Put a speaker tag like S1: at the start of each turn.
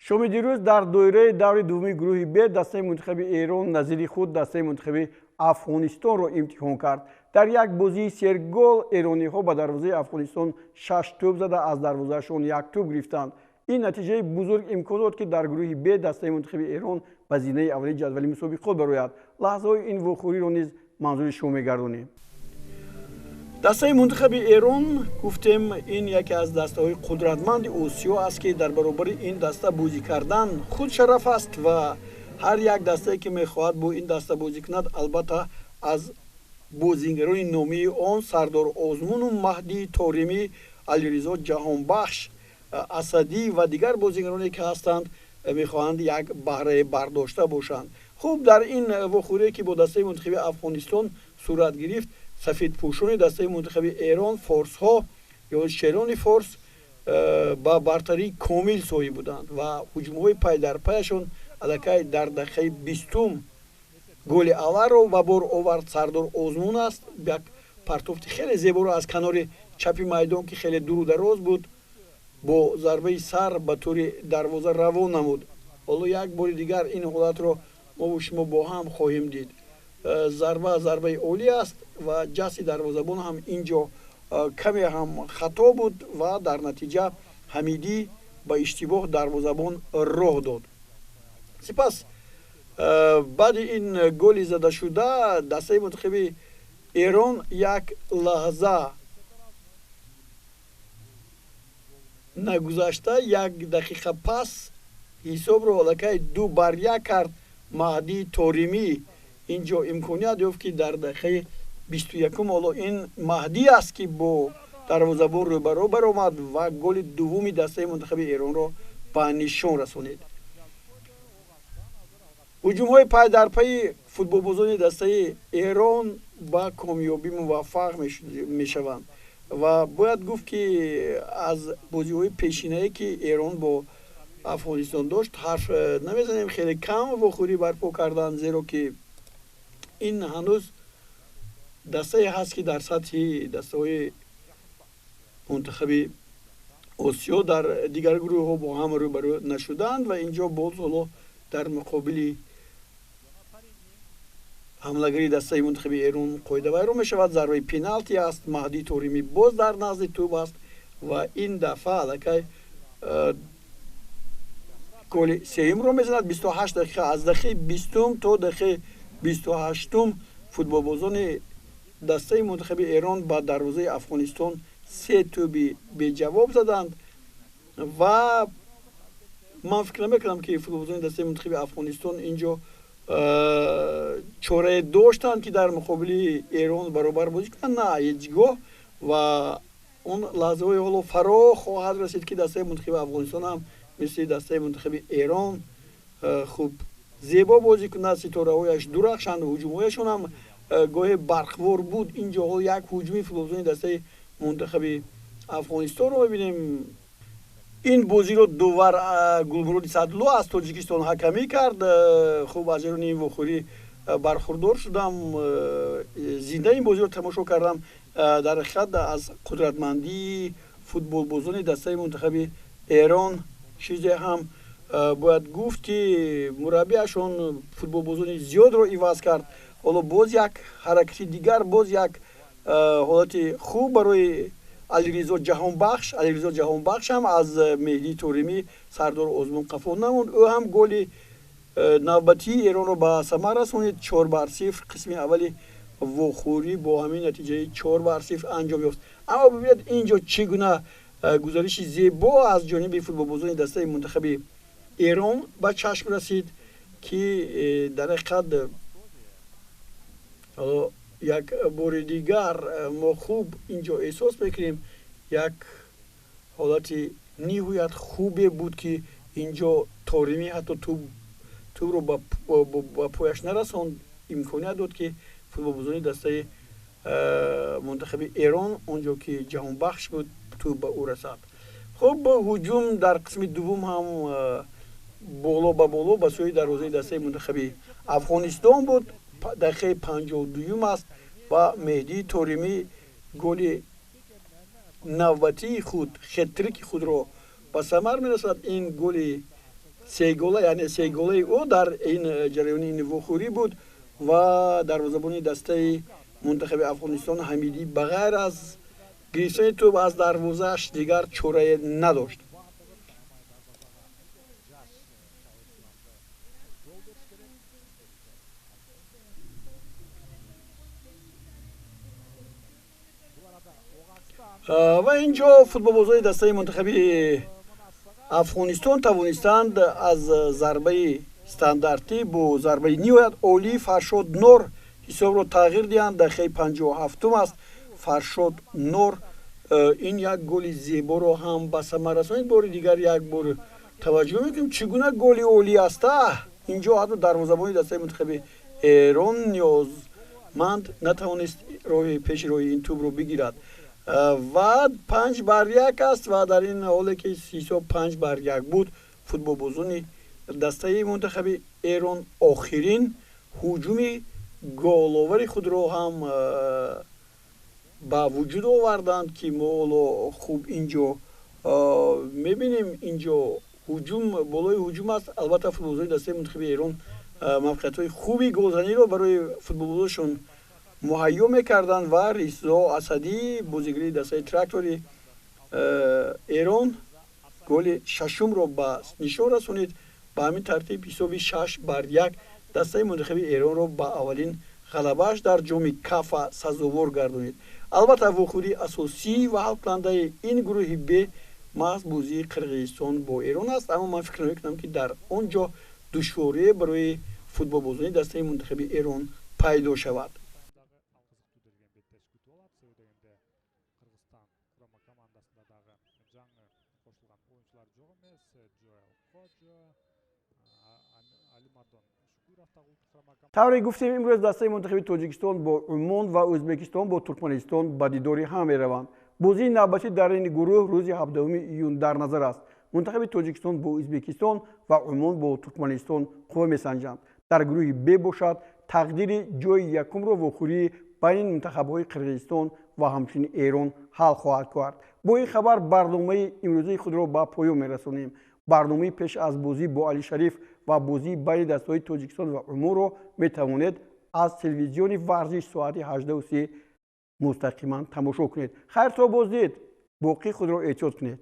S1: Шоми дирӯз дар доираи даври дуввуми гурӯҳи Б дастаи мунтахаби Эрон назири худ дастаи мунтахаби Афғонистонро имтиҳон кард. Дар як бозии сергол эрониҳо ба дарвозаи Афғонистон 6 тӯб зада, аз дарвозаашон 1 тӯб гирифтанд. Ин натиҷаи бузург имкон дод, ки дар гурӯҳи Б дастаи мунтахаби Эрон ба зинаи аввали ҷадвали мусобиқот барояд. Лаҳзаҳои ин вохӯриро низ манзури шумо мегардонем. Дастаи мунтахаби Эрон, гуфтем, ин яке аз дастаҳои қудратманди Осиё аст, ки дар баробари ин даста бозӣ кардан худ шараф аст ва ҳар як дастае, ки мехоҳад бо ин даста бозӣ кунад, албатта аз бозингарони номии он Сардор Озмуну Маҳдии Торимӣ, Алиризо Ҷаҳонбахш, Асадӣ ва дигар бозингароне, ки ҳастанд, мехоҳанд як баҳрае бардошта бошанд. Хуб, дар ин вохӯрие, ки бо дастаи мунтахаби Афғонистон сурат гирифт, сафедпӯшони дастаи мунтахаби Эрон, форсҳо ё шерони форс, ба бартарии комил соҳиб буданд ва ҳуҷумҳои пайдарпаяшон аллакай дар дақиқаи 20 голи аввалро ба бор овард. Сардор Озмун аст, як партофти хеле зеборо аз канори чапи майдон, ки хеле дуру дароз буд, бо зарбаи сар ба тури дарвоза равон намуд. Ҳоло як бори дигар ин ҳолатро мову шумо бо ҳам хоҳем дид. Зарба зарбаи олӣ аст ва ҷасти дарвозабон ҳам инҷо каме ҳам хато буд ва дар натиҷа Ҳамидӣ ба иштибоҳ дарвозабон роҳ дод. Сипас баъди ин голи задашуда дастаи мунтахаби Эрон як лаҳза нагузашта, як дақиқа пас ҳисобро аллакай 2-1 кард. Маҳдии Торимӣ инҷо имконият ёфт, ки дар дақиқаи 21 ҳоло ин Маҳдӣ аст, ки бо дарвозабон рӯбарӯ баромад ва голи дуввуми дастаи мунтахаби Эронро ба нишон расонид. Ҳуҷумҳои пайдарпайи футболбозони дастаи Эрон ба комёбӣ муваффақ мешаванд ва бояд гуфт, ки аз бозиҳои пешинае, ки Эрон бо Афғонистон дошт, ҳарф намезанем, хеле кам вохӯрӣ барпо карданд, зеро ки ин ҳанӯз дастае ҳаст, ки дар сатҳи дастаҳои мунтахаби Осиё дар дигар гурӯҳҳо бо ҳам рӯбарӯ нашуданд ва инҷо боз ҳоло дар муқобили ҳамлагари дастаи мунтахаби Эрон қоидавайрон мешавад. Зарбаи пеналти аст. Маҳдии Торимӣ боз дар назди тӯб аст ва ин дафъа аллакай голи сеюмро мезанад. 28 дақиқа, аз дақиқаи 20 то дақиқаи 28 футболбозони дастаи мунтахаби Эрон ба дарвозаи Афғонистон 3 тӯби беҷавоб заданд ва ман фикр намекунам, ки футболбозони дастаи мунтахаби Афғонистон инҷо чорае доштанд, ки дар муқобили Эрон баробар бозӣ кунанд. На, ҳеҷ гоҳ. Ва он лаҳзаҳои ҳоло фаро хоҳад расид, ки дастаи мунтахаби Афғонистон ҳам мисли дастаи мунтахаби Эрон хуб зебо бозӣ кунад, ситораҳояш дурахшанд, ҳуҷумҳояшон ҳам гоҳе барқвор буд. Инҷо ҳол як ҳуҷуми футболбозони дастаи мунтахаби Афғонистонро мебинем. Ин бозиро довар Гулмуроди Садло аз Тоҷикистон ҳакамӣ кард. Хуб, аз ҷараёни ин вохӯрӣ бархурдор шудам, зинда ин бозиро тамошо кардам. Дар ҳақиқат аз қудратмандии футболбозони дастаи мунтахаби Эрон чизе ҳам бояд гуфт, ки мураббиашон футболбозони зиёдро иваз кард. Ҳоло боз як ҳаракати дигар, боз як ҳолати хуб барои Алиризо Ҷаҳонбахш. Алиризо Ҷаҳонбахш ҳам аз Меҳдии Торимӣ, Сардор Озмун қафо намонд. Ӯ ҳам голи навбатии Эронро ба самар расонид. 4-0. Қисми аввали вохӯрӣ бо ҳамин натиҷаи 4-0 анҷом ёфт. Аммо бибинед, инҷо чӣ гуна гузариши зебо аз ҷониби футболбозони дастаи мунтахаби Эрон ба чашм расид, ки дар ҳақиқат ҳоло як бори дигар мо хуб инҷо эҳсос мекунем, як ҳолати ниҳоят хубе буд, ки инҷо Торимӣ ҳатто тӯбро ба пояш нарасонд, имконият дод, ки футболбозони дастаи мунтахаби Эрон, онҷо ки Ҷаҳонбахш буд, тӯб ба ӯ расад. Хуб, ҳуҷум дар қисми дуввум ҳам боло ба боло ба сӯи дарвозаи дастаи мунтахаби Афғонистон буд. Дақиқаи 52 аст ва Меҳдии Торимӣ голи навбатии худ, хетрики худро ба самар мерасад. Ин голи Сегола, яъне сеголаи ӯ дар ин ҷараёни ин вохӯрӣ буд ва дарвозабони дастаи мунтахаби Афғонистон Ҳамидӣ ба ғайр аз гирифтани тӯб аз дарвозааш дигар чорае надошт. Ва ин ҷо футболбозони дастаи мунтахаби Афғонистон тавонистанд аз зарбаи стандартӣ бо зарбаи ниҳоят олии Фаршод Нор ҳисобро тағйир диҳанд. Дақиқаи 57 аст. Фаршод Нор ин як голи зеборо ҳам ба самар расонид. Бори дигар як бор таваҷҷӯҳ мекунем, чӣ гуна голи олӣ аст. Инҷо ҳатто дарвозабони дастаи мунтахаби Эрон ниёзманд натавонист роҳи пеши роҳи ин тӯбро бигирад ва 5-1 аст. Ва дар ин ҳоле ки ҳисоб 5-1 буд, футболбозони дастаи мунтахаби Эрон охирин ҳуҷуми головари худро ҳам ба вуҷуд оварданд, ки мо ҳоло хуб инҷо мебинем. Инҷо ҳуҷум болои ҳуҷум аст. Албатта, футболбозони дастаи мунтахаби Эрон мавқеиятҳои хуби голзаниро барои футболбозошон муҳайё мекарданд ва Ризо Асадӣ, бозигари дастаи Трактори Эрон, голи шашумро ба нишон расонид. Ба ҳамин тартиб ҳисоби 6-1 дастаи мунтахаби Эронро ба аввалин ғалабааш дар ҷоми Кафа сазовор гардонид. Албатта, вохӯрии асосӣ ва ҳалкунандаи ин гурӯҳи Б маҳз бозии Қирғизистон бо Эрон аст, аммо ман фикр намекунам, ки дар он ҷо душворие барои футболбозони дастаи мунтахаби Эрон пайдо шавад. Тавре гуфтем, имрӯз дастаи мунтахаби Тоҷикистон бо Умон ва Ӯзбекистон бо Туркманистон ба дидори ҳам мераванд. Бозии навбатӣ дар ин гурӯҳ рӯзи 17 июн дар назар аст. Мунтахаби Тоҷикистон бо Ӯзбекистон ва Умон бо Туркманистон қувва месанҷанд. Дар гурӯҳи Б бошад, тақдири ҷои якумро вохӯрии байни мунтахабҳои Қирғизистон ва ҳамчунин Эрон ҳал хоҳад кард. Бо ин хабар барномаи имрӯзаи худро ба поён мерасонем. Барномаи пеш аз бозӣ бо Али Шариф ва бозии байни дастаҳои Тоҷикистон ва Умонро метавонед аз телевизиони варзиш соати 18:30 мустақиман тамошо кунед. Хайр то боздид, боқӣ худро эҳтиёт кунед.